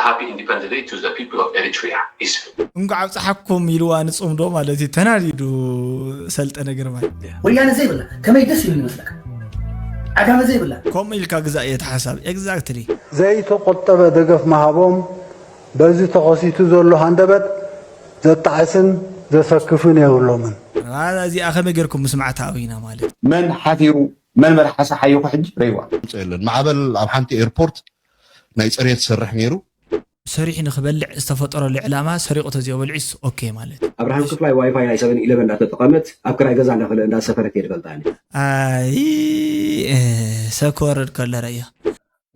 Happy Independence Day to the people of Eritrea. Peace. እንኳዕ ኣብፀሓኩም ኢልዋ ንፅምዶ ማለት እዩ። ተናዲዱ ሰልጠነ ግርማይ። ወያነ ዘይብላ ከመይ ደስ ይብል ይመስለካ? ዓጋመ ዘይብላ ከምኡ ኢልካ ግዛእ እየ ተሓሳብ። ኤግዛክትሊ። ዘይተቆጠበ ደገፍ ምሃቦም በዚ ተኸሲቱ ዘሎ ሃንደበት ዘጣዕስን ዘሰክፍን የብሎምን። እዚኣ ከመይ ጌርኩም ምስማዕ ተኣዊና ማለት? መን ሓፊሩ መን መልሓሳ ሓይኹ ሕጂ ረይዋ። የለን። ማዕበል ኣብ ሓንቲ ኤርፖርት ናይ ፅሬት ዝሰርሕ ነይሩ። ሰሪሑ ንክበልዕ ዝተፈጠረሉ ዕላማ ሰሪቑ ተዚኦ በልዒስ ኦኬ ማለት። ኣብርሃም ክፍላይ ዋይፋይ ናይ ሰቨን ኢለቨን እንዳተጠቐመት ኣብ ክራይ ገዛ እንዳኸለ እንዳሰፈረት እየ ዝፈልጣ። ኣይ ሰኮርድ ከለረ እያ።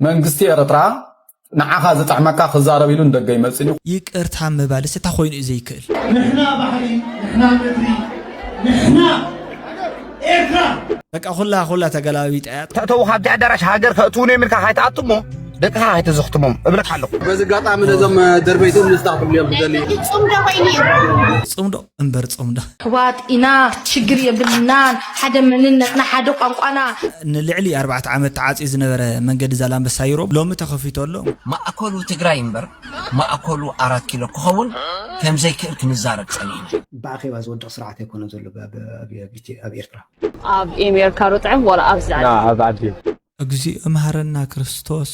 መንግስቲ ኤርትራ ንዓኻ ዝጥዕመካ ክዛረብ ኢሉ ንደገ ይመጽእ እዩ። ይቅርታ ምባልስ እታ ኮይኑ እዩ ዘይክእል። ንሕና ባሕሪ፣ ንሕና ምድሪ፣ ንሕና ኤርትራ። በቃ ኩላ ኩላ ተገላቢጣ እያ። ተእተዉ ካብቲ ኣዳራሽ ሃገር ከእትዉን እዮም ኢልካ ካይትኣቱ እሞ ደቅኻ ካይተዘኽትሞም እብለካ ኣለኹ። በዚ ኣጋጣሚ ነዞም ደርበይቶም ንስታፍ ክብልዮም ዝደሊ። ጽምዶ ኮይኑ እዩ። ጽምዶ እምበር ጽምዶ። ኣሕዋት ኢና፣ ሽግር የብልናን። ሓደ መንነትና፣ ሓደ ቋንቋና። ንልዕሊ ኣርባዕተ ዓመት ተዓጽዩ ዝነበረ መንገዲ ዛላምበሳ ይሮብ ሎሚ ተኸፊቱ ኣሎ። ማእከሉ ትግራይ እምበር ማእከሉ ኣራት ኪሎ ክኸውን ከምዘይክእል ክንዛረብ ጸኒሕና። ብኣኼባ ዝወድቕ ስርዓት ኣይኮነን ዘሎ ኣብ ኤርትራ። ኣብ ኤሜርካ ዶ ጥዕም ዋላ ኣብዚ ዓዲ? ኣብ ዓዲ። እግዚኦ መሃረና ክርስቶስ።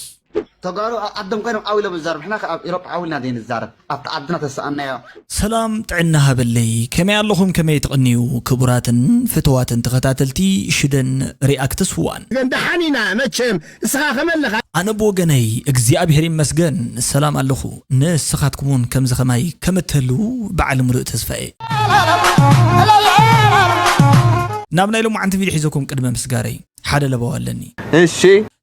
ተጋሩ ኣብ ዓዶም ኮይኖም ዓው ኢሎም ይዛረቡ፣ ንሕና ከ ኣብ ኢሮጳ ዓው ኢልና ዘይንዛረብ፣ ኣብቲ ዓድና ተሰኣናዮ። ሰላም ጥዕና ሃበለይ፣ ከመይ ኣለኹም? ከመይ ትቕንዩ? ክቡራትን ፍትዋትን ተኸታተልቲ ሽደን ሪኣክትስ ዋን። ግን ደሓን ኢና መቸም፣ ንስኻ ከመይ ኣለኻ? ኣነ ብወገነይ እግዚኣብሔር ይመስገን ሰላም ኣለኹ። ንስኻትኩም እውን ከምዚ ኸማይ ከም እትህልዉ በዓል ምሉእ ተስፋ እየ። ናብ ናይ ሎማዓንቲ ቪድዮ ሒዘኩም ቅድመ ምስጋረይ ሓደ ለበዋ ኣለኒ። እሺ።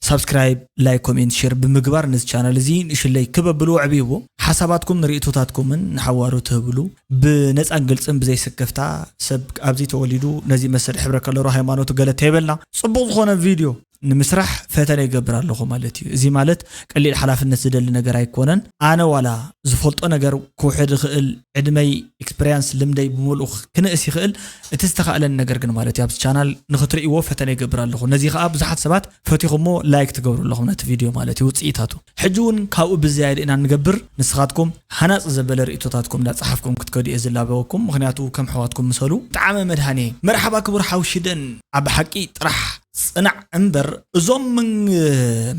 ሳብስክራይብ፣ ላይክ፣ ኮሜንት፣ ሼር ብምግባር ነዚ ቻናል እዚ ንእሽለይ ክበብሉ ኣዕብይዎ። ሓሳባትኩም ንርእይቶታትኩምን ንሓዋሩ ትህብሉ ብነጻን ግልጽን ብዘይ ስክፍታ ሰብ ኣብዚ ተወሊዱ ነዚ መስል ሕብረ ከለሩ ሃይማኖቱ ገለ ተይበልና ጽቡቕ ዝኾነ ቪድዮ ንምስራሕ ፈተነ ይገብር ኣለኹ ማለት እዩ። እዚ ማለት ቀሊል ሓላፍነት ዝደሊ ነገር ኣይኮነን። ኣነ ዋላ ዝፈልጦ ነገር ክውሕድ ይኽእል፣ ዕድመይ፣ ኤክስፐሪያንስ፣ ልምደይ ብምልኡ ክንእስ ይኽእል። እቲ ዝተኻእለኒ ነገር ግን ማለት እዩ ኣብዚ ቻናል ንኽትርእይዎ ፈተነ ይገብር ኣለኹ። ነዚ ኸኣ ብዙሓት ሰባት ፈቲኹሞ ላይክ ትገብሩ ኣለኹም ነቲ ቪድዮ ማለት እዩ ውጽኢታቱ። ሕጂ እውን ካብኡ ብዝያዳ ኢና ንገብር። ንስኻትኩም ሃናጺ ዘበለ ርእይቶታትኩም እንዳጸሓፍኩም ክትከዱ እየ ዝላበወኩም። ምኽንያቱ ከም ኣሕዋትኩም ምሰሉ። ጠዓመ መድሃኔ፣ መርሓባ ክቡር ሓው ሽደን፣ ኣብ ሓቂ ጥራሕ ጽናዕ እምበር እዞም ምን-፣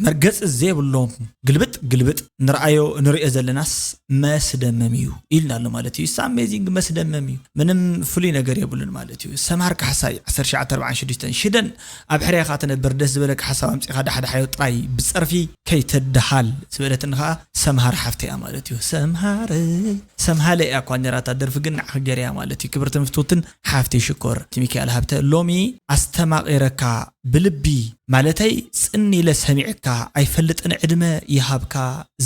መርገጺ ዘይብሎም ግልብጥ ግልብጥ ንርኣዮ ንርእዮ ዘለናስ መስደመም እዩ ኢልና ኣሎ ማለት እዩ። It's amazing፣ መስደመም እዩ። ምንም ፍሉይ ነገር የብሉን ማለት እዩ። ሰምሃር ካሕሳይ ዓሰርተ ትሽዓተ ኣርባዓን ሽዱሽተን ሽደን ኣብ ሕርያኻ ትነብር ደስ ዝበለካ ሓሳብ ኣምጺኻ ዳሕዳሓዮ ጥራይ ብጸርፊ ከይተድሃል ዝበለትኒ ኸኣ ሰምሃር ሓፍተይ እያ ማለት እዩ። ሰምሃረይ ሰምሃለ እያ እኳ ነይራ እታ ደርፊ ግን ንዓኺ ገይረያ ማለት እዩ። ክብርትን ፍትውትን ሓፍተይ ሽኮር እቲ ሚካኤል ሃብተ ሎሚ ኣስተማቒረካ ብልቢ ማለተይ ጽን ኢለ ሰሚዕካ ኣይፈልጥን ዕድመ ይሃብካ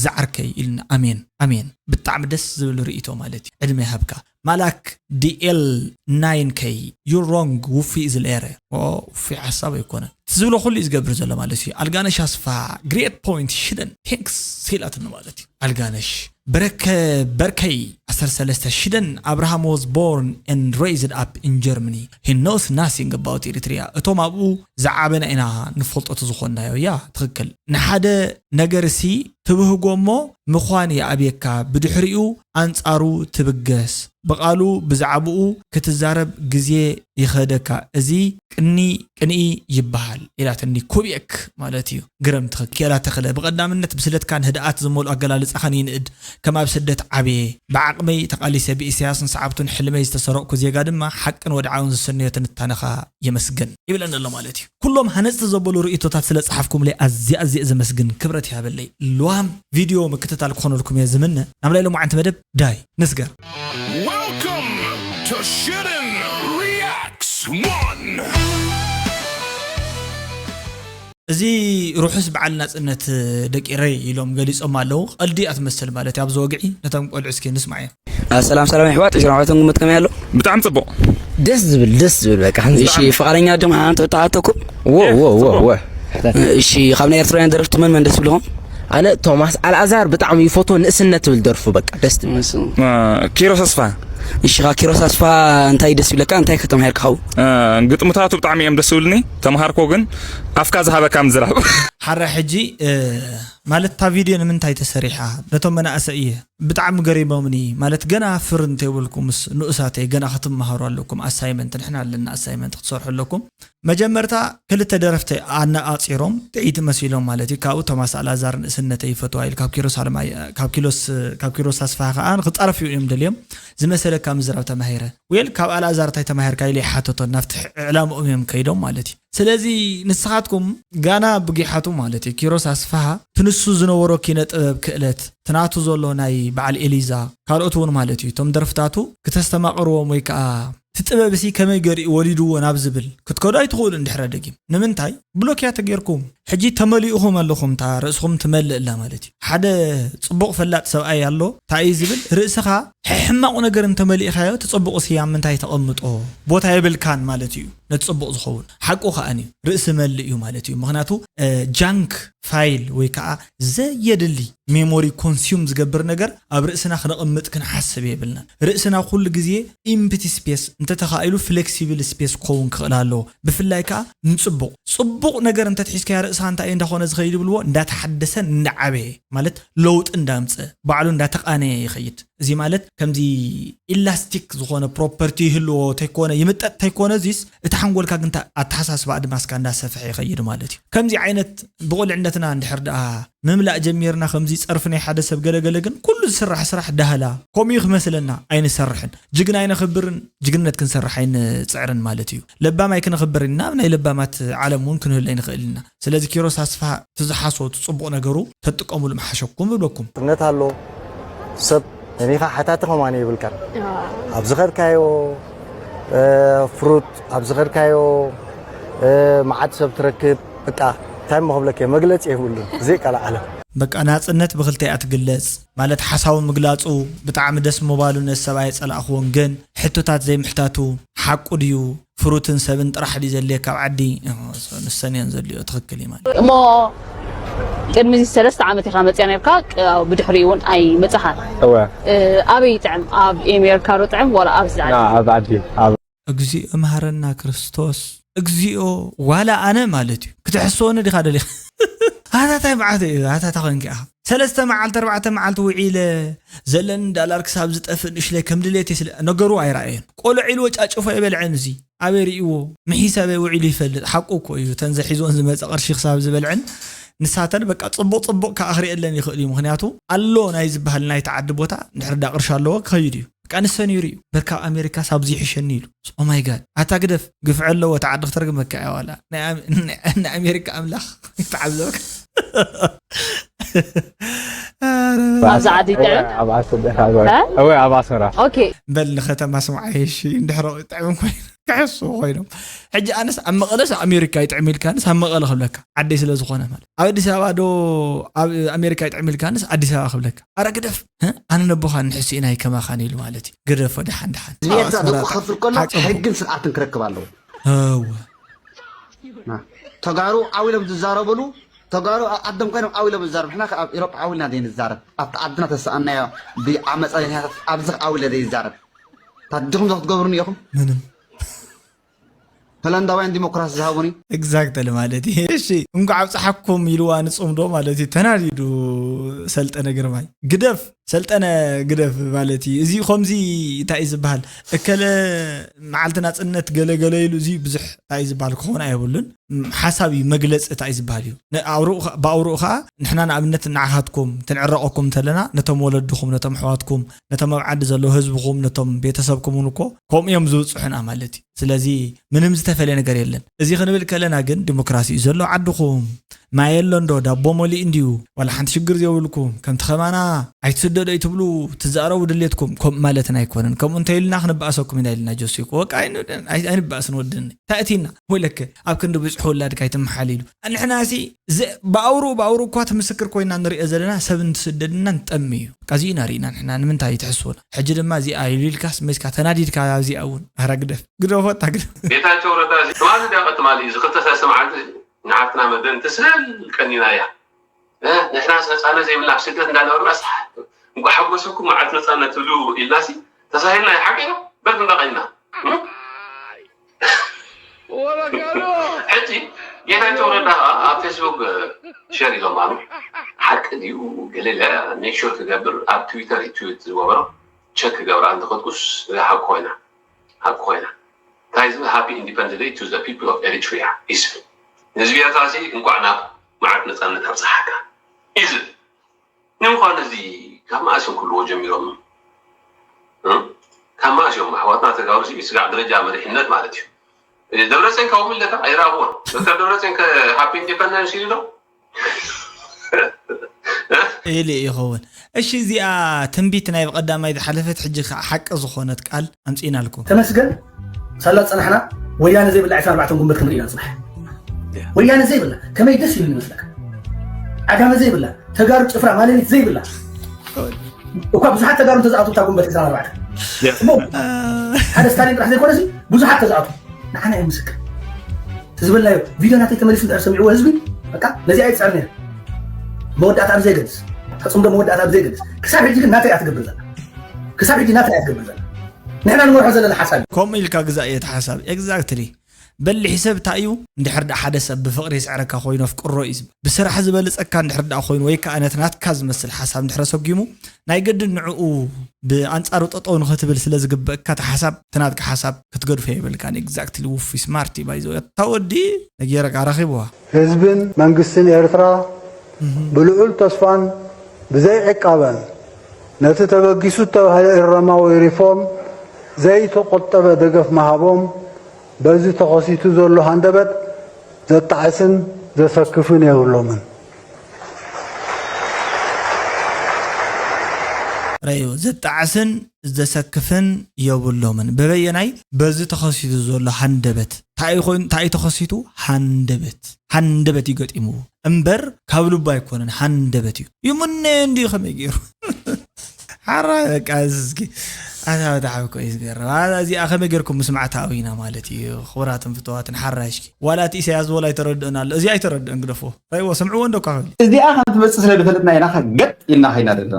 ዝዓርከይ ኢልና ኣሜን ኣሜን። ብጣዕሚ ደስ ዝብል ርእይቶ ማለት እዩ። ዕድመ ይሃብካ። ማላክ ዲኤል ናይን ከይ you wrong ውፊ ዝለየረ ውፊ ሓሳብ ኣይኮነን እቲ ዝብሎ ኩሉ እዩ ዝገብር ዘሎ ማለት እዩ። ኣልጋነሽ ኣስፋ ግሬት ፖይንት ሽደን ቴንክስ ኢላትኒ ማለት እዩ። ኣልጋነሽ በረከ በርከይ ዓሰርተ ሰለስተ ሽደን Abraham was born and raised up in Germany, he knows nothing about Eritrea። እቶም ኣብኡ ዝዓበና ኢና ንፈልጦ እቲ ዝኾንናዮ። ያ ትኽክል። ንሓደ ነገር ሲ ትብህጎ እሞ ምዃን ይኣብየካ ብድሕሪኡ ኣንጻሩ ትብገስ። ብቓሉ ብዛዕባኡ ክትዛረብ ግዜ ይኸደካ። እዚ ቅኒ ቅንኢ ይበሃል ኢላትኒ። ኩቤክ ማለት እዩ። ግረም ትኽክል። ኪያላ ተኽለ ብቐዳምነት ብስለትካን ህድኣት ዝመልኦ ኣገላልጻኻን ይንእድ። ከም ኣብ ስደት ዓብየ ብዓቕመይ ተቓሊሰ ብኢሳያስን ሰዓብቱን ሕልመይ ዝተሰረቕኩ ዜጋ ድማ ሓቅን ወድዓውን ዝስነዮ ትንታነኻ የመስግን ይብለኒ ኣሎ ማለት እዩ። ኩሎም ሃነፅቲ ዘበሉ ርእይቶታት ስለ ፀሓፍኩምለይ ኣዝየ ኣዝየ ዘመስግን ክብረት ይሃበለይ። ልዋም ቪድዮ ምክትታል ክኾነልኩም እየ ዝምነ። ናብ ናይ ሎማዓንቲ መደብ ዳይ ንስገር። Welcome to Shitten Reacts One. እዚ ርሑስ በዓል ናጽነት ደቂ ኤረይ ኢሎም ገሊጾም ኣለዉ። ቀልዲ እያ ትመስል ማለት እያ ኣብዚ ወግዒ። ነቶም ቆልዑ እስኪ ንስማዕ እያ። ሰላም ሰላም ኣሕዋት፣ ዕስራን ዓመትን ግምት ከመይ ኣሎ? ብጣዕሚ ጽቡቕ። ደስ ዝብል ደስ ዝብል በቃ ከምዚ። እሺ ፍቓደኛ ዲኹም ሓንቲ ክትሓተኩም? ወ ወ ወ ወ። እሺ ካብ ናይ ኤርትራውያን ደረፍቲ መን መን ደስ ይብልኹም? ኣነ ቶማስ ኣልኣዛር ብጣዕሚ ይፈትዎ፣ ንእስነት ትብል ደርፉ በቃ ደስ ትብል። ኪሮስ ኣስፋ። እሺ፣ ኻ ኪሮስ ኣስፋ እንታይ ደስ ይብለካ? እንታይ ከተማሂርካ? እ፣ ግጥምታቱ ብጣዕሚ እዮም ደስ ዝብሉኒ። ተምሃርኮ ግን ኣፍካ ዝሃበካ ምዝራብ። ሓራ ሕጂ፣ እ፣ ማለት እታ ቪድዮ ንምንታይ ተሰሪሓ? ነቶም መናእሰይ እየ ብጣዕሚ ገሪሞምኒ። ማለት ገና ፍር እንተይብልኩምስ ንኡሳተይ ገና ክትመሃሩ ኣለኩም። ኣሳይመንት ንሕና ኣለና፣ ኣሳይመንት ክትሰርሑ ኣለኩም። መጀመርታ ክልተ ደረፍቲ ኣነኣጺሮም ጥዒቲ መሲሎም ማለት እዩ። ካብኡ ቶማስ ኣልኣዛር ንእስነተይ ይፈትዋ ኢሉ ካብ ኪሮስ ኣለማየ-፣ ካብ ኪሎስ፣ ካብ ኪሮስ ኣስፋሃ ከኣ ንክጻረፍ እዮም ደልዮም። ዝመሰለካ ምዝራብ ተማሂረ። ዌል ካብ ኣልኣዛር እንታይ ተማሂርካ ኢለ ይሓተቶ ናብቲ ዕላምኦም እዮም ከይዶም ማለት እዩ። ስለዚ ንስኻትኩም ጋና ብጊሓቱ ማለት እዩ። ኪሮስ ኣስፋሃ ትንሱ ዝነበሮ ኪነ ጥበብ ክእለት ትናቱ ዘሎ ናይ በዓል ኤሊዛ ካልኦት እውን ማለት እዩ። እቶም ደርፍታቱ ክተስተማቕርዎም ወይ ከዓ እቲ ጥበብ ሲ ከመይ ገሪኡ ወሊድዎ ናብ ዝብል ክትከዱ ኣይትኽእሉ። እንድሕረ ደጊም ንምንታይ ብሎክያ ተጌርኩም ሕጂ ተመሊኡኹም ኣለኹም። እታ ርእስኹም ትመልእ ኣላ ማለት እዩ። ሓደ ጽቡቕ ፈላጥ ሰብኣይ ኣሎ። እንታይ እዩ ዝብል? ርእስኻ ሕማቑ ነገር እንተመሊእኻዮ እቲ ጽቡቕ ሲ ኣብ ምንታይ ተቐምጦ? ቦታ የብልካን ማለት እዩ። ነቲ ጽቡቕ ዝኸውን ሓቁ ከኣን እዩ። ርእሲ መልእ እዩ ማለት እዩ። ምኽንያቱ እ፣ ጃንክ ፋይል ወይ ከዓ ዘየድሊ ሜሞሪ ኮንሱም ዝገብር ነገር ኣብ ርእስና ክነቕምጥ ክንሓስብ የብልናን። ርእስና ኩሉ ግዜ ኢምፕቲ ስፔስ እንተተኻኢሉ ፍሌክሲብል ስፔስ ክኸውን ክኽእል ኣለዎ። ብፍላይ ከዓ ንጽቡቕ ጽቡቕ ነገር እንተትሒዝካያ ርእስኻ እንታይ እዩ እንዳኾነ ዝኸይድ ይብልዎ፣ እንዳተሓደሰን እንዳዓበየ ማለት ለውጢ እንዳምፀ ባዕሉ እንዳተቓነየ ይኸይድ። እዚ ማለት ከምዚ ኢላስቲክ ዝኾነ ፕሮፐርቲ ይህልዎ ተይኮነ ይምጠጥ ተይኮነ እዚስ እቲ ሓንጎልካ ግን ኣተሓሳስባ ኣድማስካ እንዳሰፍሐ ይኸይድ ማለት እዩ። ከምዚ ዓይነት ብቑልዕነትና እንድሕር ደኣ ምምላእ ጀሚርና ከምዚ ጸርፊ ናይ ሓደ ሰብ ገለገለ ግን ኩሉ ዝስራሕ ስራሕ ዳህላ ከምኡ ክመስለና ኣይንሰርሕን። ጅግና ኣይነኽብርን፣ ጅግንነት ክንሰርሕ ኣይንጽዕርን ማለት እዩ። ለባም ኣይክነኽብርን ኢና፣ ኣብ ናይ ለባማት ዓለም እውን ክንህሉ ኣይንኽእል ኢና። ስለዚ ኪሮስ ኣስፋ እቲ ዝሓሶ እቲ ጽቡቕ ነገሩ ተጥቀሙሉ ምሓሸኩም እብለኩም። እምነት ኣሎ ሰብ ነኒኻ ሓታቲ ከማን ይብልካን ኣብ ዝኸድካዮ እ፣ ፍሩት ኣብ ዝኸድካዮ እ፣ መዓት ሰብ ትረክብ። በቃ እንታይ እሞ ክብለክ እየ፣ መግለፂ የብሉን ዘይቃል ዓለም። በቃ ናጽነት ብኽልተ እያ ትግለጽ። ማለት ሓሳቡ ምግላጹ ብጣዕሚ ደስ ምባሉ ነዚ ሰብኣይ ጸላእኽዎን ግን ሕቶታት ዘይምሕታቱ ሓቁ ድዩ? ፍሩትን ሰብን ጥራሕ ድዩ ዘድልየካ ኣብ ዓዲ? እ፣ ንሰን እየን ዘድልዮ። ትኽክል እዩ ማለት። እሞ ቅድሚ እዚ ሰለስተ ዓመት ኢኻ መፅያ ነርካ፣ ቅ-፣ ብድሕሪኡ እውን ኣይመፅኻን። እወ። እ፣ ኣበይ ይጥዕም? ኣብ ኤሜሪካ ዶ ጥዕም ዋላ ኣብዚ ዓዲ? ኣብ ዓዲ፣ ኣብ እግዚኣብ መሃረና ክርስቶስ። እግዚኣብ ዋላ ኣነ ማለት እዩ። ክትሕስወኒ ዲኻ ደሊኻ? ኣታ ታይ መዓት እዩ? ኣታ ታይ ኮንኪ ኢኻ? ሰለስተ መዓልቲ፣ ኣርባዕተ መዓልቲ ውዒለ ዘለኒ ዳላር ክሳብ ዝጠፍእ ንእሽለይ ከም ድሌተይ ስለ ነገሩ ኣይረኣየን። ቆልዕ ኢልዎ ጫጭፎ ኣይበልዐን። እዚ ኣበይ ርእይዎ? ምሒስ ኣበይ ውዒሉ ይፈልጥ? ሓቁ እኮ እዩ። እተን ዘሒዝወን ዝመጸ ቅርሺ ክሳብ ዝበልዐን ንሳተን በቃ ጽቡቕ ጽቡቕ ከኣ ክርእየለን ይኽእል እዩ። ምኽንያቱ ኣሎ ናይ ዝበሃል ናይቲ ዓዲ ቦታ እንድሕር ዳ ቅርሺ ኣለዎ ክኸይድ እዩ። በቃ ንሰን ይርእዩ። በርካ ኣብ ኣሜሪካስ ኣብዚ ይሕሸኒ ኢሉ። ኦ ማይ ጋድ። ኣታ ግደፍ፣ ግፍዒ ኣለዎ፣ እቲ ዓዲ ክተርግመካ እያ ዋላ። ናይ ኣም-፣ ናይ፣ ናይ ኣሜሪካ ኣምላኽ ይተዓዘብካ። ኣረ፣ ኣብዚ ዓዲ ይጥዕም? ኣብ ኣስመራ። እ? እወ፣ ኣብ ኣስመራ። ኦኬ። በል ንከተማ ስምዓይ፣ እሺ፣ እንድሕር ጥዕም ኮይኑ፣ ክሕሱ ኮይኖም። ሕጂ ኣነስ ኣብ መቐለስ ኣሜሪካ ይጥዕም ኢልካንስ ኣብ መቐለ ክብለካ፣ ዓደይ ስለ ዝኾነ ማለት። ኣብ ኣዲስ ኣበባ ዶ ኣብ ኣሜሪካ ይጥዕም ኢልካንስ ኣዲስ ኣበባ ክብለካ። ኣረ ግደፍ፣ እ? ኣነ ነቦኻን ንሕስኢናይ ከማኻን ኢሉ ማለት እዩ። ግደፎ ደሓን ደሓን። ንኤርትራ ኣስመራ ደቁ ክኸፍል ከሎ ሓቂ ሕግን ስርዓትን ክረክብ ኣለዎ። እወ። ና፣ ተጋሩ ዓው ኢሎም ዝዛረብሉ፣ ተጋሩ ኣብ ዓዶም ኮይኖም ዓው ኢሎም ዝዛረቡ። ንሕና ከ ኣብ ኤሮጳ ዓው ኢልና ዘይንዛረብ፣ ኣብቲ ዓድና ተሰኣናዮ ብዓመጻ ምኽንያታት ኣብዚ ዓው ኢለ ዘይዛረብ። ታዲኹም ዶ ክትገብሩኒ ኢኹም? ምንም። ሆላንዳውያን ዲሞክራሲ ዝሃቡኒ። ኤግዛክትሊ ማለት እዩ። እሺ፣ እንኳዕ ኣብፀሓኩም ኢልዋ ንፅምዶ ማለት እዩ። ተናዲዱ ሰልጠነ ግርማይ። ግደፍ፣ ሰልጠነ ግደፍ ማለት እዩ። እዚ ከምዚ እንታይ እዩ ዝበሃል? እከለ መዓልቲ ናፅነት ገለ ገለ ኢሉ እዚ ብዙሕ እንታይ እዩ ዝበሃል ክኾን ኣይብሉን። ም፣ ሓሳብ እዩ መግለፂ እንታይ እዩ ዝበሃል እዩ። ነ-፣ ኣውርኡ ኸ-፣ ብኣውርኡ ኸዓ ንሕና ንኣብነት ንዓኻትኩም ትንዕረቐኩም እንተለና ነቶም ወለድኹም፣ ነቶም ኣሕዋትኩም፣ ነቶም ኣብ ዓዲ ዘለዉ ህዝብኹም፣ ነቶም ቤተሰብኩም እውን እኮ ከምኡ እዮም ዝብፅሑና ማለት እዩ። ስለዚ ምንም ዝተፈለየ ነገር የለን። እዚ ክንብል ከለና ግን ዲሞክራሲ እዩ ዘሎ ዓድኹም። ማይ የሎ እንዶ ዳቦ መሊኡ እንድዩ፣ ዋላ ሓንቲ ሽግር የብልኩም። ከምቲ ከማና ኣይትስደዱ ኣይትብሉ፣ ትዛረቡ ድሌትኩም። ከምኡ ማለትና ኣይኮነን። ከምኡ እንተ ኢልና ክንበኣሰኩም ኢና ኢልና ጆሲ እኮ። በቃ ኣይን-፣ ኣይ-፣ ኣይንበኣስን ወድኒ። እንታይ እቲና? ወይለከ ኣብ ክንዲ ብዝሑ ውላድካ ኣይትመሓል ኢሉ። ንሕና ሲ ዝ-፣ ብኣውርኡ ብኣውርኡ እኳ እቲ ምስክር ኮይና ንሪኦ ዘለና ሰብ እንትስደድና ንጠሚ እዩ። በቃ እዚኡ ኢና ርኢና ንሕና ንምንታይ ትሕስቡና? ሕጂ ድማ እዚኣ ኢሉ ኢልካስ መሲካ ተናዲድካ ኣብዚኣ እውን። ኣረ ግደፍ። ግደፎ እታ ግደፍ። ጌታቸው ረዳ እዚ ትማሊ ድያ ትማሊ እዚ ክልተ ሰለስተ መዓልቲ ንዓድና መደን ትስእል ቀኒና እያ። እ፣ ንሕናስ ነፃነት ዘይብልና ኣብ ስደት እንዳነበርናስ እንኳ ሓጎሰኩም መዓልቲ ነፃነት ትብሉ ኢልናሲ ተሳሂልና ሓቂ ነው። በት እንዳቀና ሕጂ ጌታቸው ረዳ ኣብ ፌስቡክ ሸር ኢሎም ኣሉ። ሓቂ ድዩ ገለ ሜክሹር ክገብር ኣብ ትዊተር እዩ ትዊት ዝገበሮ። ቸክ ክገብር እንተኸድኩስ ሓቂ ኮይና ሓቂ ኮይና እንታይ ዝብል ሃፒ ኢንዲፐንደንት ዴይ ቱ ዘ ፒፕል ኦፍ ኤሪትሪያ ኢዝብል። ንህዝቢ ኤርትራ ሲ እንኳዕ ናብ መዓት ነፃነት ኣብፀሓካ ኢዝብል። ንምዃኑ እዚ ካብ መኣስ እዮም ክብልዎ ጀሚሮም? እ? ካብ መኣስ እዮም ኣሕዋትና ተጋሩ ሲ ስጋዕ ደረጃ መሪሕነት ማለት እዩ። ደብረፅዮን ካብኡ ምለካ ኣይረኣኽዎን። ዶክተር ደብረፅዮን ከ ሃፒ ኢንዲፐንደንስ ኢሉ ዶ? ኢሉ ይኸውን። እሺ፣ እዚኣ ትንቢት ናይ ብቐዳማይ ዝሓለፈት ሕጂ ከዓ ሓቂ ዝኾነት ቃል ኣምፂእናልኩም። ተመስገን ሳላ ዝፀናሕና ወያነ ዘይብላ ዕስራን ኣርባዕተን ጉንበት ክንርኢ ኢና ፅባሕ። ወያነ ዘይብላ ከመይ ደስ ይብል ይመስለካ? ዓጋመ ዘይብላ፣ ተጋሩ ጭፍራ ማለሊት ዘይብላ እኳ ብዙሓት ተጋሩ እንተዝኣትዉ እታ ጉንበት ዕስራን ኣርባዕተን እሞ ሓደ ስታሊን ጥራሕ ዘይኮነሲ ብዙሓት ተዝኣትዉ ንዓና እዩ ምስክር። እቲ ዝበልናዮ ቪድዮ ናተይ ተመሊሱ እንድሕር ሰሚዕዎ ህዝቢ በቃ ነዚኣ ይፅዕር ነይሩ። መወዳእታ ብዘይገድስ ተፅምዶ መወዳእታ ብዘይገድስ ክሳብ ሕጂ ግን ናተይ እያ ትገብር ዘላ። ክሳብ ሕጂ ናተይ እያ ትገብር ዘላ። ንሕና ንመርሖ ዘለና ሓሳብ እዩ። ከምኡ ኢልካ ግዛእ እየ እቲ ሓሳብ። ኤግዛክትሊ። በሊሕ ሰብ እንታይ እዩ? እንድሕር ደኣ ሓደ ሰብ ብፍቕሪ ይስዕረካ ኮይኑ ኣፍቅሮ እዩ ዝብል። ብስራሕ ዝበልፀካ እንድሕር ደኣ ኮይኑ ወይ ከዓ ነቲ ናትካ ዝመስል ሓሳብ እንድሕር ኣሰጒሙ ናይ ግድን ንዕኡ ብኣንፃሩ ጠጠው ንኽትብል ስለ ዝግበእካ እቲ ሓሳብ እቲ ናትካ ሓሳብ ክትገድፎ የብልካን። ኤግዛክትሊ ውፉይ ስማርት እዩ ባይዘው። እታ ወዲ ነጊረካ ረኺብዋ። ህዝብን መንግስትን ኤርትራ ብልዑል ተስፋን ብዘይ ዕቃበን ነቲ ተበጊሱ እተባህለ እረማዊ ሪፎርም ዘይተቖጠበ ደገፍ ምሃቦም በዚ ተኸሲቱ ዘሎ ሃንደበት ዘጣዕስን ዘሰክፍን የብሎምን። ረዩ ዘጣዕስን ዘሰክፍን የብሎምን። በበየናይ በዚ ተኸሲቱ ዘሎ ሃንደበት እንታይ ኮይኑ እንታይ ተኸሲቱ ሃንደበት ሃንደበት ይገጢምዎ እምበር ካብ ልቡ ኣይኮነን ሃንደበት እዩ። ይምነዮ እንዲዩ ከመይ ገይሩ ሓራይ በቃ እስኪ ኣታ ብጣዕሚ እኮ እዩ ዝገርም። ኣታ እዚኣ ከመይ ገይርኩም ምስማዕ ተኣዊና ማለት እዩ። ክቡራትን ፍትዋትን ሓራይ እስኪ ዋላ እቲ ኢሳያስ ዝበሎ ኣይተረድእን ኣሎ። እዚ ኣይተረድእን ግደፎ። ረይዎ ስምዕዎ እንዶ እኳ ክብል እዚኣ ከም ትመፅእ ስለ ዝፈለጥና ኢና ገጥ ኢልና ከይና ዘለና።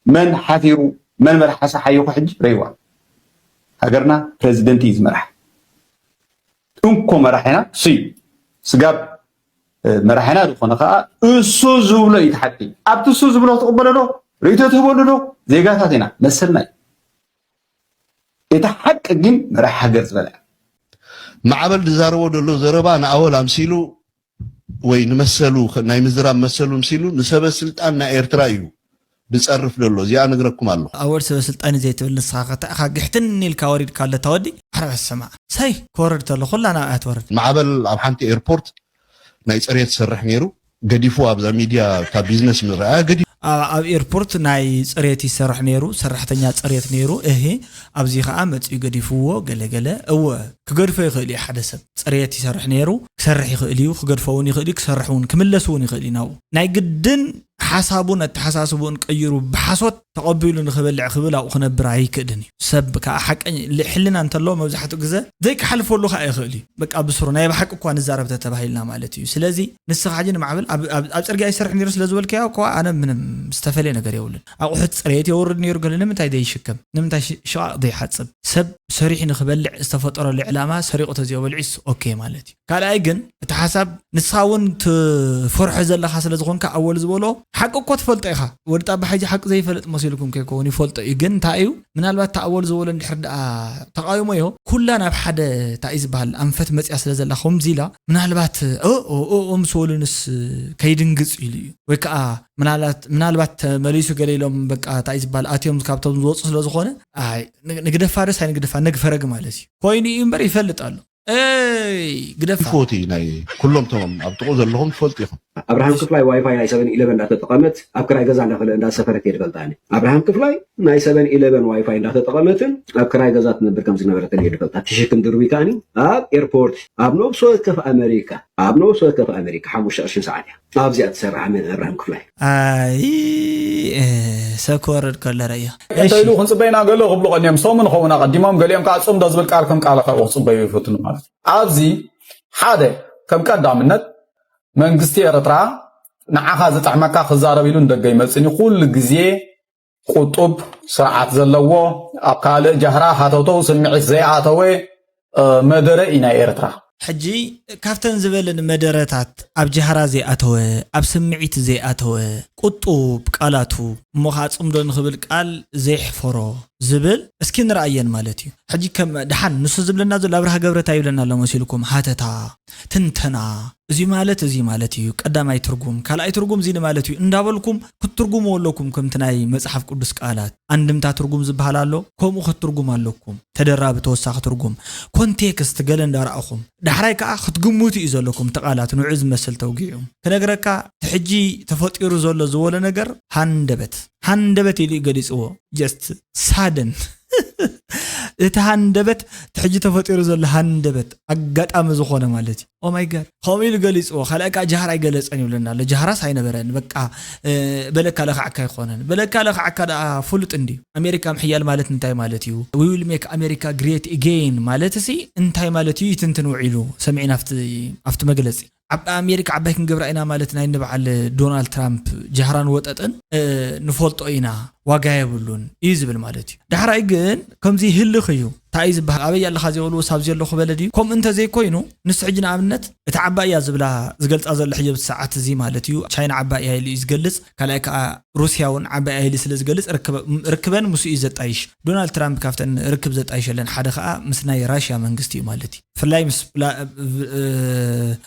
መን ሓፊሩ መን መርሓ ሰሓዩ ሕጂ ረይዋ ሃገርና ፕረዚደንት እዩ ዝመራሕ። እንኮ መራሒና እሱ እዩ ስጋብ መራሒና ዝኾነ ከዓ እሱ ዝብሎ እዩ ሓቂ። ኣብቲ እሱ ዝብሎ ትቕበሎ ዶ ርእይቶ ትህበሉ ዶ ዜጋታት ኢና መሰልና እዩ። እቲ ሓቂ ግን መራሒ ሃገር ዝበልዐ ማዕበል ዝዛረቦ ዘሎ ዘረባ ንኣወል ኣምሲሉ ወይ ንመሰሉ ናይ ምዝራብ መሰሉ ምሲሉ ንሰበ ስልጣን ናይ ኤርትራ እዩ ዝጸርፍ ዘሎ። እዚኣ ነግረኩም ኣለኹ። ኣወል ሰበ ስልጣን እዩ ዘይትብል ንስኻ ከታ ኢኻ ግሕትን ኢልካ ወሪድካ ኣሎ ተወዲ ዓረብ ሰማዕ ሳይ ክወርድ ተሎ ኩላ ናብ ኣያ ትወርድ። ማዕበል ኣብ ሓንቲ ኤርፖርት ናይ ጽሬት ዝሰርሕ ነይሩ ገዲፉ ኣብዛ ሚድያ ካብ ቢዝነስ ምርኣያ ገዲፉ። ኣብ ኤርፖርት ናይ ጽሬት ይሰርሕ ነይሩ ሰራሕተኛ ጽሬት ነይሩ እሂ ኣብዚ ከዓ መጺኡ ገዲፍዎ ገለገለ እወ ክገድፎ ይኽእል እዩ ሓደ ሰብ ጽሬት ይሰርሕ ነይሩ ክሰርሕ ይኽእል እዩ ክገድፎ እውን ይኽእል እዩ ክሰርሕ እውን ክምለስ እውን ይኽእል እዩ ናብኡ ናይ ግድን ሓሳቡን ኣተሓሳስብኡን ቀይሩ ብሓሶት ተቐቢሉ ንኽበልዕ ክብል ኣብኡ ክነብር ኣይክእልን እዩ ሰብ ከዓ ሓቀኝ ሕልና እንተለዎ መብዛሕትኡ ግዘ ዘይክሓልፈሉ ከዓ ይኽእል እዩ በቃ ብስሩ ናይ ብሓቂ እኳ ንዛረብ ተተባሂልና ማለት እዩ ስለዚ ንስኻ ሕጂ ንማዕበል ኣብ ኣብ- ኣብ ፅርግያ ይሰርሕ ነይሩ ስለ ዝበልካዮ እኳ ኣነ ምንም ዝተፈለየ ነገር የብሉን ኣቑሑት ፅሬት የውርድ ነይሩ ገለ ንምንታይ ዘይሽከም ንምንታይ ሽ- ሽቓቕ ዘይሓፅብ ሰብ ሰሪሑ ንክበልዕ ዝተፈጠረሉ ዕላማ ሰሪቑ ተዘይበልዑስ ኦኬ ማለት እዩ ካልኣይ ግን እቲ ሓሳብ ንስኻ እውን ትፈርሖ ዘለኻ ስለ ዝኾንካ ኣወል ዝበሎ ሓቂ እኮ ትፈልጦ ኢኻ ወዲ ጣባ ሕጂ ሓቂ ዘይፈልጥ መሲልኩም ከይከውን ይፈልጦ እዩ ግን እንታይ እዩ ምናልባት እቲ ኣወል ዝበሎ እንድሕር ደኣ ተቃውሞ እዮ ኩላ ናብ ሓደ እንታይ እዩ ዝበሃል ኣንፈት መፅያ ስለ ዘላ ከምዚ ኢላ ምናልባት ኦ ምስ በሉንስ ከይድንግፅ ኢሉ እዩ ወይ ከዓ ምናልባት ተመሊሱ ገለ ኢሎም በቃ እንታይ ዝበሃል ኣትዮም ካብቶም ዝወፁ ስለ ዝኾነ ንግደፋ ደስ ኣይንግደፋ ነግፈረግ ማለት እዩ ኮይኑ እዩ እምበር ይፈልጥ ኣሎ እይ ግደፋ። ፎቲ ናይ ኩሎም ቶም ኣብ ጥቑ ዘለኹም ትፈልጡ ኢኹም። ኣብርሃም ክፍላይ ዋይፋይ ናይ ሰቨን ኢለቨን እንዳተጠቐመት ኣብ ክራይ ገዛ እንዳኸለ እንዳሰፈረት እየ ዝፈልጣ ኣነ። ኣብርሃም ክፍላይ ናይ ሰቨን ኢለቨን ዋይፋይ እንዳተጠቐመትን ኣብ ክራይ ገዛ ትነብር ከም ዝነበረትን እየ ዝፈልጣ። ትሽክም ድርቢታኒ ኣብ ኤርፖርት ኣብ ነብሲ ወከፍ ኣመሪካ ኣብ ነብሲ ወከፍ ኣመሪካ ሓሙሽተ ቅርሽን ሰዓት እያ ኣብዚኣ ትሰርሕ ኣመን ኣብርሃም ክፍላይ። ኣይ ሰብ ክወርድ ከሎ ረእዮ። እንተ ኢሉ ክንጽበይና ገለ ክብሉ ቀንዮም ሰሙ ንኸውን ኣቐዲሞም ገሊኦም ከዓ ጽምዶ ዝብል ቃል ከም ቃል ካብኡ ክጽበዩ ይፈትኑ ማለት እዩ። ኣብዚ ሓደ ከም ቀዳምነት መንግስቲ ኤርትራ ንዓኻ ዝጥዕመካ ክዛረብ ኢሉ ንደገ ይመጽእን እዩ። ኩሉ ግዜ ቁጡብ ስርዓት ዘለዎ፣ ኣብ ካልእ ጃህራ ሃተውተው ስምዒት ዘይኣተወ መደረ እዩ ናይ ኤርትራ። ሕጂ ካብተን ዝበለን መደረታት ኣብ ጃህራ ዘይኣተወ፣ ኣብ ስምዒት ዘይኣተወ፣ ቁጡብ ቃላቱ፣ እሞ ከዓ ጽምዶ ንኽብል ቃል ዘይሕፈሮ ዝብል እስኪ ንርኣየን ማለት እዩ። ሕጂ ከም ደሓን ንሱ ዝብለና ዘሎ ኣብርሃ ገብረ እንታይ ይብለና ኣሎ መሲልኩም? ሃተታ፣ ትንተና፣ እዚ ማለት እዚ ማለት እዩ፣ ቀዳማይ ትርጉም፣ ካልኣይ ትርጉም እዚ ማለት እዩ እንዳበልኩም ክትትርጉምዎ ኣለኩም። ከምቲ ናይ መጽሓፍ ቅዱስ ቃላት ኣንድምታ ትርጉም ዝበሃል ኣሎ፣ ከምኡ ክትትርጉም ኣለኩም። ተደራቢ ተወሳኺ ትርጉም፣ ኮንቴክስት ገለ እንዳረኣኹም፣ ዳሕራይ ከዓ ክትግምቱ እዩ ዘለኩም። እቲ ቃላት ንዑ ዝመስል ተውጊዑ ክነግረካ፣ እቲ ሕጂ ተፈጢሩ ዘሎ ዝበሎ ነገር ሃንደበት፣ ሃንደበት ኢሉ እዩ ገሊፅዎ። ጀስት ሳደን እቲ ሃንደበት፣ እቲ ሕጂ ተፈጢሩ ዘሎ ሃንደበት ኣጋጣሚ ዝኾነ ማለት እዩ። ኦማይ ጋድ፣ ከምኡ ኢሉ ገሊፅዎ። ካልኣይ ከዓ ጃህራ ኣይገለፀን ይብለና ኣሎ። ጃህራስ ኣይነበረን። በቃ በለካ ለካዕካ ኣይኮነን። በለካ ለካዕካ ደኣ ፍሉጥ እንዲ ኣሜሪካ ምሕያል ማለት እንታይ ማለት እዩ? We will make America great again ማለት ሲ እንታይ ማለት እዩ? ይትንትን ውዒሉ ሰሚዕና ኣብቲ መግለፂ። ኣብ ኣሜሪካ ዓባይ ክንገብራ ኢና ማለት ናይ ንበዓል ዶናልድ ትራምፕ ጃህራን ወጠጥን ንፈልጦ ኢና፣ ዋጋ የብሉን እዩ ዝብል ማለት እዩ። ዳሕራይ ግን ከምዚ ህልኽ እዩ። እንታይ እዩ ዝበሃል? ኣበይ ኣለኻ ዘይበልዎ ሳብ ዘለኹ በለ ድዩ? ከምኡ እንተዘይኮይኑ ንሱ ሕጂ ንኣብነት እቲ ዓባይ እያ ዝብላ ዝገልፃ ዘሎ ሕጂ ኣብቲ ሰዓት እዚ ማለት እዩ። ቻይና ዓባይ እያ ኢሉ እዩ ዝገልፅ። ካልኣይ ከዓ ሩስያ እውን ዓባይ እያ ኢሉ ስለ ዝገልፅ ርክበ- ርክበን ምስኡ እዩ ዘጣይሽ። ዶናልድ ትራምፕ ካብተን ርክብ ዘጣይሸለን ሓደ ከዓ ምስ ናይ ራሽያ መንግስቲ እዩ ማለት እዩ። ብፍላይ ምስ ቭላ- ቭ- እ፣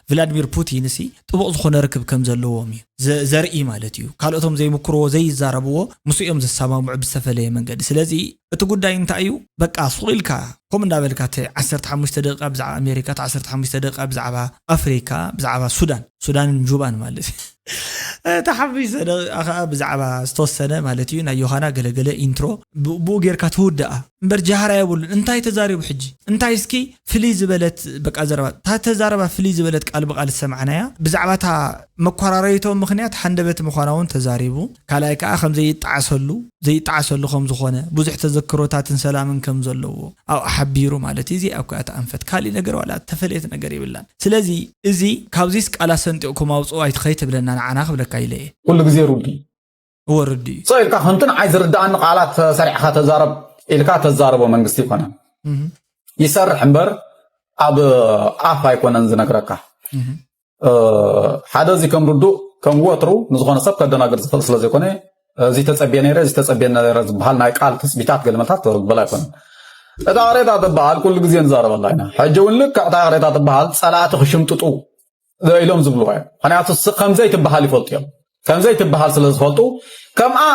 ቭላድሚር ፑቲን ሲ ጥቡቕ ዝኾነ ርክብ ከም ዘለዎም እዩ ዘ- ዘርኢ ማለት እዩ። ካልኦቶም ዘይምክርዎ ዘይዛረብዎ ምስ እዮም ዝሰማምዑ ብዝተፈለየ መንገዲ። ስለዚ እቲ ጉዳይ እንታይ እዩ? በቃ ሱቕ ኢልካ ከምኡ እንዳበልካ እቲ ዓሰርተ ሓሙሽተ ደቂቃ ብዛዕባ ኣሜሪካ፣ እቲ ዓሰርተ ሓሙሽተ ደቂቃ ብዛዕባ ኣፍሪካ፣ ብዛዕባ ሱዳን፣ ሱዳንን ጁባን ማለት እዩ። እቲ ሓሙሽተ ደቂቃ ከዓ ብዛዕባ ዝተወሰነ ማለት እዩ ናይ ዮሃና ገለገለ ኢንትሮ ብ- ብኡ ጌርካ ትውድኣ እምበር ጃህራ የብሉን። እንታይ ተዛሪቡ ሕጂ? እንታይ እስኪ ፍልይ ዝበለት በቃ ዘረባ፣ እታ ተዛረባ ፍልይ ዝበለት ቃል ብቃል ዝሰማዕናያ ብዛዕባ እታ መኮራረይቶ ምኽንያት ሃንደበት ምዃና እውን ተዛሪቡ። ካልኣይ ከዓ ከም ዘይጠዓሰሉ ዘይጠዓሰሉ ከም ዝኾነ ብዙሕ ተዘክሮታትን ሰላምን ከም ዘለዎ ኣብኡ ሓቢሩ ማለት እዩ። እዚኣ እኮ እያ እታ ኣንፈት፣ ካሊእ ነገር ዋላ ተፈለየት ነገር የብላን። ስለዚ እዚ ካብዚስ ቃላት ሰንጢቕኩም ኣውፅኡ ኣይትኸይ ትብለና ንዓና ክብለካ ኢለ እየ። ኩሉ ግዜ ሩዲ እወ ርዲ እዩ። ሰው ኢልካ ከምቲ ንዓይ ዝርድኣኒ ቃላት ሰሪዕካ ተዛረብ ኢልካ ተዛረቦ መንግስቲ ይኮነን ይሰርሕ እምበር ኣብ ኣፍ ኣይኮነን ዝነግረካ። ሓደ እዚ ከም ርዱእ ከም ወትሩ ንዝኾነ ሰብ ከደናግር ዝኽእል ስለ ዘይኮነ፣ እዚ ተጸብየ ነይረ እዚ ተጸብየ ነይረ ዝበሃል ናይ ቃል ትጽቢታት ገልመታት ተበል ኣይኮነን። እታ ቅሬታ ትበሃል ኩሉ ግዜ ንዛረበላ ኢና። ሕጂ እውን ልክዕ እታ ቅሬታ ትበሃል ጸላእቲ ክሽምጥጡ ኢሎም ዝብልዋ እዮም። ምክንያቱ ስ- ከምዘይ ትበሃል ይፈልጡ እዮም። ከምዘይ ትበሃል ስለ ዝፈልጡ ከምኣ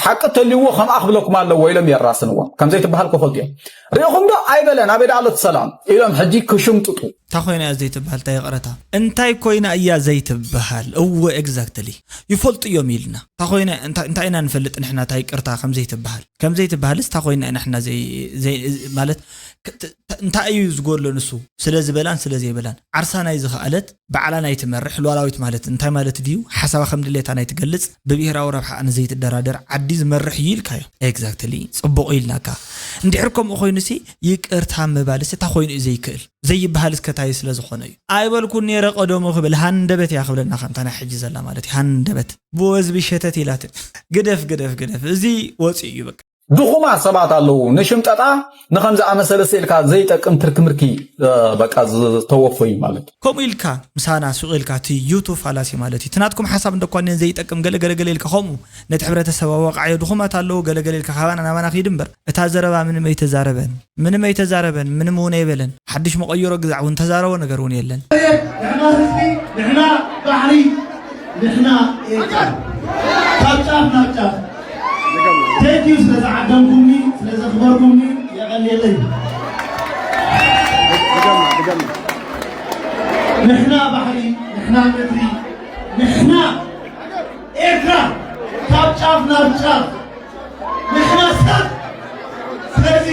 ሓቂ ተልይዎ ከምኣ ክብለኩም ኣለዎ ኢሎም የራስንዎም። ከምዘይ ትበሃል ክፈልጡ እዮም። ርኢኹም ዶ ኣይበለን ኣበይ ደኣ ኣሎ እቲ ሰላም ኢሎም ሕጂ ክሽምጥጡ። እንታይ ኮይና እያ ዘይትበሃል? እንታይ ይቕረታ እንታይ ኮይና እያ ዘይትበሃል? እወ ኤግዛክትሊ ይፈልጡ እዮም ኢልና እንታይ ኮይና እንታይ እንታይ ኢና ንፈልጥ ንሕና እንታይ ይቅርታ ከም ዘይትበሃል ከም ዘይትበሃልስ እንታይ ኮይና ኢና ንሕና ዘይ ዘይ ማለት ክ- ት- ት- እንታይ እዩ ዝጎድሎ ንሱ ስለ ዝበላን ስለ ዘይበላን ዓርሳ ናይ ዝኸኣለት ባዕላ ናይ ትመርሕ ሉዓላዊት ማለት እንታይ ማለት ድዩ ሓሳባ ከም ድሌታ ናይ ትገልጽ ብብሄራዊ ረብሓ ንዘይትደራደር ዓዲ ዝመርሕ እዩ ኢልካዮ ኤግዛክትሊ ጽቡቕ ኢልናካ እንድሕር ከምኡ ኮይኑሲ ይቅርታ ምባልስ እንታይ ኮይኑ እዩ ዘይክእል ዘይበሃል እስከ እንታይ ስለ ዝኾነ እዩ ኣይበልኩን ነይረ ቀደሙ ክብል ሃንደበት እያ ክብለና ከምታ ናይ ሕጂ ዘላ ማለት እዩ ሃንደበት ብወዝቢ ሸተት ኢላትን ግደፍ ግደፍ ግደፍ እዚ ወፂ እዩ በቃ ድኹማት ሰባት ኣለዉ ንሽምጠጣ ንኸምዚ ኣመሰለ ስኢልካ ዘይጠቅም ትርኪ ምርኪ እ፣ በቃ ዝተወፈዩ ማለት እዩ። ከምኡ ኢልካ ምሳና ሱቕ ኢልካ እቲ ዩቱብ ፋላሲ ማለት እዩ እቲ ናትኩም ሓሳብ እንደኳ እኔን ዘይጠቅም ገለ ገለ ገለ ኢልካ ከምኡ ነቲ ሕብረተሰብ ኣዋቃዓዮ ድኹማት ኣለዉ ገለ ገለ ኢልካ ካባና ናባና ክይድ እምበር እታ ዘረባ ምንም ኣይተዛረበን ምንም ኣይተዛረበን ምንም እውን ኣይበለን ሓድሽ መቐየሮ ግዛዕ እውን ተዛረቦ ነገር እውን የለን ንሕና ህዝቢ ንሕና ባሕሪ ንሕና ኤርትራ ካብ ጫፍ ናብ ጫፍ Thank you ስለ ዝዓደምኩምኒ ስለ ዘኽበርኩምኒ የቐንየለይ ንሕና ባሕሪ ንሕና ምድሪ ንሕና ኤርትራ ካብ ጫፍ ናብ ጫፍ ንሕና ሰብ ስለዚ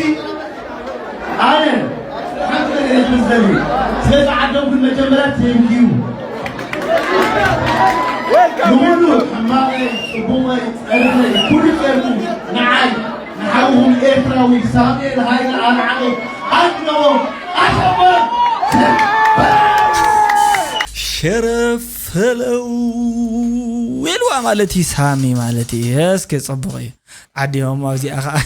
ኣነ ሓንቲ ነገር እየ ዝብል ዘሊ ስለዚ ዓደምኩን መጀመርያ thank you ንኹሉ ሕማቐይ ጽቡቐይ ጸርፈይ ኩሉ ጸርኩ ንዓይ ንሓውኹም ኤርትራዊ ሳሙኤል ሃይለ ኣርዓቐ ኣድነዎ ኣሸበ ሸረፈለው ኢልዋ ማለት እዩ ሳሚ ማለት እዩ እስኪ ጽቡቕ እዩ ዓዲዮም ኣብዚኣ ከዓ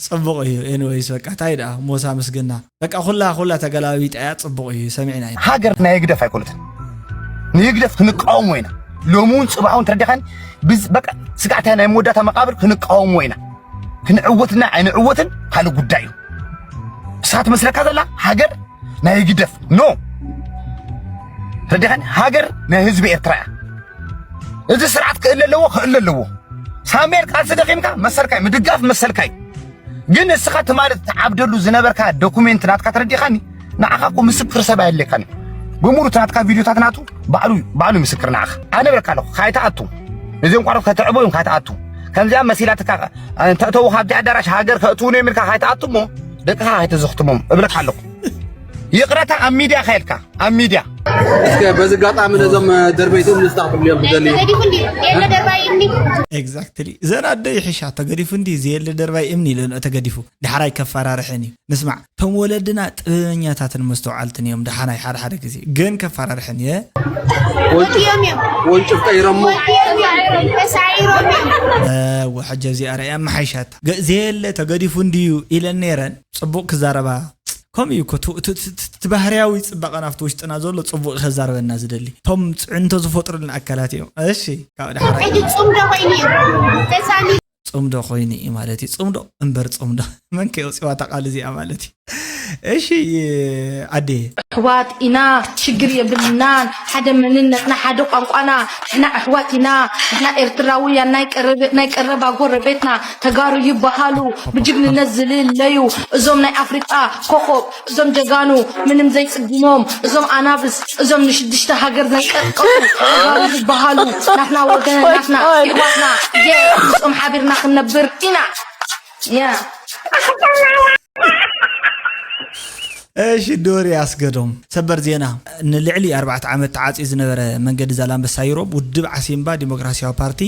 ጽቡቕ እዩ። ኤኒወይስ በቃ እንታይ ደኣ ሞሳ ምስግና በቃ ኩላ ኩላ ተገላቢጣ እያ። ጽቡቕ እዩ ሰሚዕና ኢና። ሃገር ናይ ህግደፍ ኣይኮነትን። ንህግደፍ ክንቃወሞ ኢና። ሎሚ እውን ጽባሕ እውን ተረዲኻኒ። ብዝ- በቃ ስጋዕታ ናይ መወዳእታ መቃብር ክንቃወሞ ኢና። ክንዕወትና ኣይንዕወትን ካልእ ጉዳይ እዩ። እሳ ትመስለካ ዘላ ሃገር ናይ ህግደፍ ኖ ረዲኻኒ። ሃገር ናይ ህዝቢ ኤርትራ እያ። እዚ ስርዓት ክእለ ኣለዎ ክእለ ኣለዎ። ሳሜር ቃልሲ ደኺምካ መሰልካይ ምድጋፍ መሰልካይ። ግን እስኻ ትማሊ ትዓብደሉ ዝነበርካ ዶኩሜንት ናትካ ተረዲኻኒ። ንዓኻ እኮ ምስክር ሰብ ኣየድልየካን እዩ። ብምሉእ እቲ ናትካ ቪድዮታት ናቱ ባዕሉ ባዕሉ ምስክር ንዓኻ። ኣነ እብለካ ኣለኹ ካይትኣቱ እዚኦም ቋሮት ከተዕቦ እዮም ካይትኣቱ። ከምዚኣ መሲላትካ እንተእተዉ ካብቲ ኣዳራሽ ሃገር ከእትዉን እዮም ኢልካ ካይትኣቱ እሞ ደቅኻ ካይተዘኽትሞም እብለካ ኣለኹ። ይቕረታ ኣብ ሚድያ ካየልካ ኣብ ሚድያ እስከ በዚ ኣጋጣሚ ነዞም ደርበይቶም ንስታ ክትብልዮም ትደልዩ? ተገዲፉ እንዲ የለ ደርባይ እምኒ ኤግዛክትሊ ዘን ኣደ ይሕሻ ተገዲፉ እንዲ ዘየለ ደርባይ እምኒ ኢለን ተገዲፉ ዳሕራይ ከፈራርሐን እዩ። ንስማዕ እቶም ወለድና ጥበበኛታትን መስተውዓልትን እዮም። ደሓናይ ሓደ ሓደ ግዜ ግን ከፈራርሐን እየ። ወዲኦም እዮም ወንጭፍ ቀይሮሞ ወዲኦም እዮም ተሳዒሮም እዮም ወሐጀ እዚኣ ርያ መሓይሻታ ገ- ዘየለ ተገዲፉ እንድዩ ኢለን ነይረን። ጽቡቕ ክዛረባ ከምኡ እዩ እኮ እቲ- እቲ- እቲ እቲ ባህርያዊ ጽባቐ ናብቲ ውሽጥና ዘሎ ጽቡቕ እዩ ከዛርበና ዝደሊ። እቶም ጽዕንቶ ዝፈጥሩልና ኣካላት እዮም። እሺ ካብ ዳሕራ ሕጂ ጽምዶ ኮይኑ እዩ ተሳኒ ጽምዶ ኮይኑ እዩ ማለት እዩ። ጽምዶ እምበር ጽምዶ መን ከየውፅዋ እታ ቃል እዚኣ ማለት እዩ። እሺ ኣዴ ኣሕዋት ኢና ሽግር የብልናን ሓደ መንነትና ሓደ ቋንቋና ንሕና ኣሕዋት ኢና ንሕና ኤርትራውያን ናይ ቀረበ- ናይ ቀረባ ጎረቤትና ተጋሩ ይበሃሉ ብጅግንነት ዝልለዩ እዞም ናይ ኣፍሪቃ ኮኾብ እዞም ጀጋኑ ምንም ዘይጽግሞም እዞም ኣናብስ እዞም ንሽዱሽተ ሃገር ዘንቀጥቀጡ ተጋሩ ዝበሃሉ ናትና ወገን ናትና ኣሕዋትና የ ምስኦም ሓቢርና ክንነብር ኢና ያ እሺ ዶሪ ኣስገዶም ሰበር ዜና። ንልዕሊ ኣርባዕተ ዓመት ተዓፅዩ ዝነበረ መንገዲ ዛላንበሳ ይሮብ ውድብ ዓሲምባ ዲሞክራሲያዊ ፓርቲ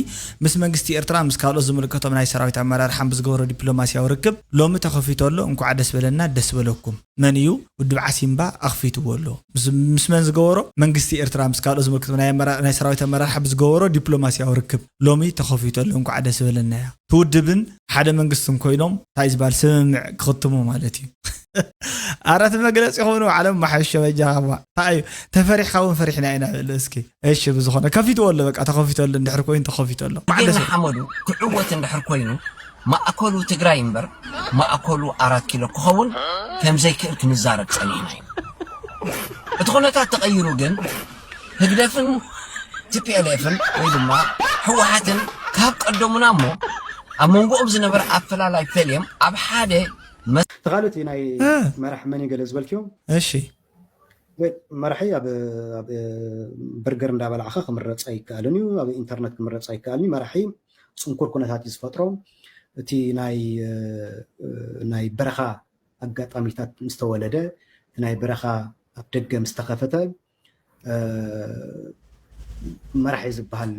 ምስ መንግስቲ ኤርትራ ምስ ካልኦት ዝምልከቶም ናይ ሰራዊት ኣመራርሓን ብዝገበሮ ዲፕሎማሲያዊ ርክብ ሎሚ ተኸፊቱ ኣሎ። እንኳዕ ደስ በለና ደስ በለኩም። መን እዩ ውድብ ዓሲምባ ኣኽፊትዎ ኣሎ? ምስ- ምስ መን ዝገበሮ? መንግስቲ ኤርትራ ምስ ካልኦት ዝምልከቶም ናይ ኣመራ- ናይ ሰራዊት ኣመራርሓ ብዝገበሮ ዲፕሎማሲያዊ ርክብ ሎሚ ተኸፊቱ ኣሎ። እንኳዕ ደስ በለና እያ። ትውድብን ሓደ መንግስትን ኮይኖም እንታይ ዝበሃል ስምምዕ ክኽትሙ ማለት እዩ። ኣረ እቲ መግለፂ ኮይኑ ዓለም ማሓሾ በጃኻ እባ እንታይ እዩ ተፈሪሕካ እውን ፈሪሕና ኢና በለ እስኪ እሺ ብዝኾነ ከፊትዎ ኣሎ በቃ ተኸፊቱ ኣሎ እንድሕር ኮይኑ ተኸፊቱ ኣሎ ብጌና ሓመዱ ክዕወት እንድሕር ኮይኑ ማእከሉ ትግራይ እምበር ማእከሉ ኣራት ኪሎ ክኸውን ከምዘይክእል ክንዛረብ ጸኒሕና እዩ እቲ ኩነታት ተቐይሩ ግን ህግደፍን ቲፒኤልኤፍን ወይ ድማ ህወሓትን ካብ ቀደሙና እሞ ኣብ መንጎኦም ዝነበረ ኣፈላላይ ፈልዮም ኣብ ሓደ ተኻልቲ ናይ መራሕ መን ገለ ዝበልክዮም እሺ መራሒ ኣብ በርገር እንዳበላዕኻ ክምረፅ ኣይከኣልን እዩ ኣብ ኢንተርነት ክምረፅ ኣይከኣልን እዩ መራሒ ፅንኩር ኩነታት እዩ ዝፈጥሮ እቲ ናይ ናይ በረኻ ኣጋጣሚታት ምስ ተወለደ እቲ ናይ በረኻ ኣፍ ደገ ምስ ተኸፈተ መራሒ ዝበሃል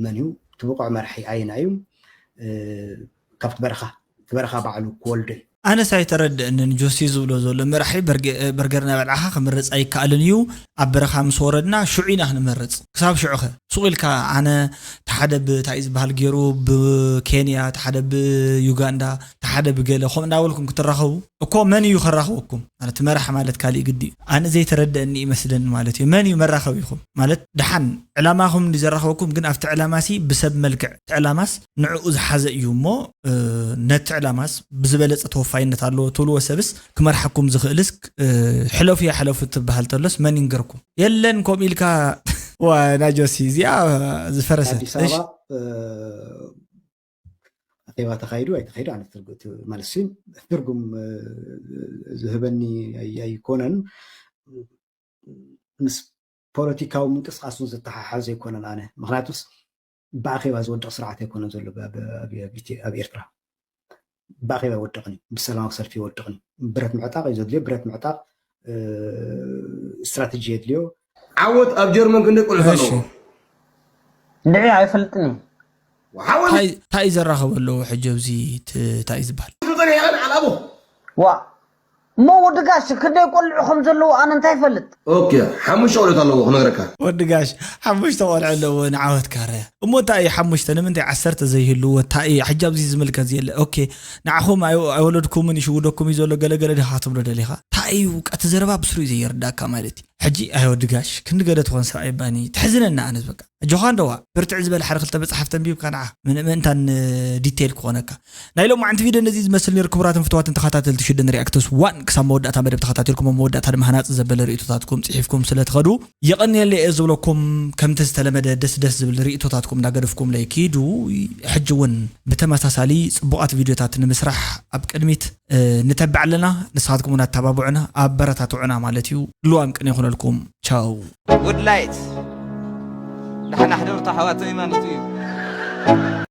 መን እዩ እቲ ብቑዕ መራሒ ኣየና እዩ ካብቲ በረኻ እቲ በረኻ ባዕሉ ክወልዶ እዩ ኣነስ ኣይተረድእንን ጆሲ ዝብሎ ዘሎ መራሒ በርገር ናበልዓኻ ክምረፅ ኣይከኣልን እዩ ኣብ በረኻ ምስ ወረድና ሽዑ ኢና ክንመርፅ ክሳብ ሽዑኸ ሱቕ ኢልካ ኣነ ተሓደ ብታይ ዝበሃል ገይሩ ብኬንያ ተሓደ ብዩጋንዳ ተሓደ ብገለ ከምኡ እንዳበልኩም ክትራኸቡ እኮ መን እዩ ከራኽበኩም ማለት መራሕ ማለት ካሊእ ግዲ እዩ ኣነ ዘይተረደእኒ ይመስለኒ ማለት እዩ መን እዩ መራኸቢኹም ማለት ደሓን ዕላማኹም እንዲ ዘራኸበኩም ግን ኣብቲ ዕላማሲ ብሰብ መልክዕ እቲ ዕላማስ ንዕኡ ዝሓዘ እዩ እሞ ነቲ ዕላማስ ብዝበለፀ ተወፋይነት ኣለዎ ትብልዎ ሰብስ ክመርሓኩም ዝኽእልስ ሕለፉ ያ ሕለፉ ትበሃል ተሎስ መን ይንገርኩም የለን ከምኡ ኢልካ ዋ ናጆሲ እዚኣ ዝፈረሰት ኣዲስ ኣበባ ኣኼባ ተኻይዱ ኣይተኻይዱ ኣነ ማለት ሲ ትርጉም ዝህበኒ ኣይኮነን ምስ ፖለቲካዊ ምንቅስቃስ እውን ዝተሓሓዘ ኣይኮነን ኣነ ምክንያቱስ ብኣኼባ ዝወድቕ ስርዓት ኣይኮነን ዘሎ ኣብ ኤርትራ ብኣኼባ ይወድቕን እዩ ብሰላማዊ ሰልፊ ይወድቕን እዩ ብረት ምዕጣቕ እዩ ዘድልዮ ብረት ምዕጣቕ ስትራተጂ የድልዮ ዓወት ኣብ ጀርመን ክንደይ ቆልዑ ኣለዎ ንዒ ኣይፈልጥን እዩ ዓወት እንታይ እዩ ዘራኸብ ኣለዎ ሕጂ ኣብዚ እንታይ እዩ ዝበሃል ጸኒሐን ዓላቦ ዋ እሞ ወዲ ጋሽ ክንደይ ቆልዑ ከም ዘለዉ ኣነ እንታይ ይፈልጥ? ኦኬ፣ ሓሙሽተ ቆልዑት ኣለዎ ክነግረካ። ወዲ ጋሽ ሓሙሽተ ቆልዑ ኣለዎ ንዓወት ካረ። እሞ እንታይ እዩ ሓሙሽተ ንምንታይ ዓሰርተ ዘይህልዎ እንታይ እዩ? ሕጂ ኣብዚ ዝምልከት የለ። ኦኬ፣ ንዓኹም ኣይ- ኣይወለድኩምን ይሽውደኩም እዩ ዘሎ ገለገለ ዲኻ ትብሎ ደሊኻ? እንታይ እዩ ቀቲ ዘረባ ብስሩ እዩ ዘየርዳእካ ማለት እዩ። ሕጂ ኣይ ወዲ ጋሽ ክንዲ ገለ ትኾን ሰብኣይ ባኒ ትሕዝነና ኣነስ በቃ። ጆኻ እንደዋ ብርትዕ ዝበለ ሓደ ክልተ መጽሓፍ ተንቢብካ ንዓ ምን- ምእንታን ዲቴይል ክኾነካ። ናይ ሎማዓንቲ ቪድዮ ነዚ ዝመስል ነይሩ። ክቡራትን ፍትዋትን ተኸታተልቲ ሽደን ሪኣክተርስ ዋን ክሳብ መወዳእታ መደብ ተኸታተልኩም ኣብ መወዳእታ ድማ ሃናፂ ዘበለ ርእቶታትኩም ፅሒፍኩም ስለ ትኸዱ የቐንየለይ እየ ዝብለኩም። ከምቲ ዝተለመደ ደስ ደስ ዝብል ርእቶታትኩም እንዳገደፍኩም ለይ ኪዱ። ሕጂ እውን ብተመሳሳሊ ፅቡቓት ቪድዮታት ንምስራሕ ኣብ ቅድሚት እ፣ ንተብዕ ኣለና። ንስኻትኩም እውን ኣተባብዑና ኣበረታትዑና ማለት እዩ። ልዋም ቅን ይኹነልኩም። ቻው። ጉድ ላይት ናሕና ሕደርቶ ኣሕዋተይ ማለት እዩ።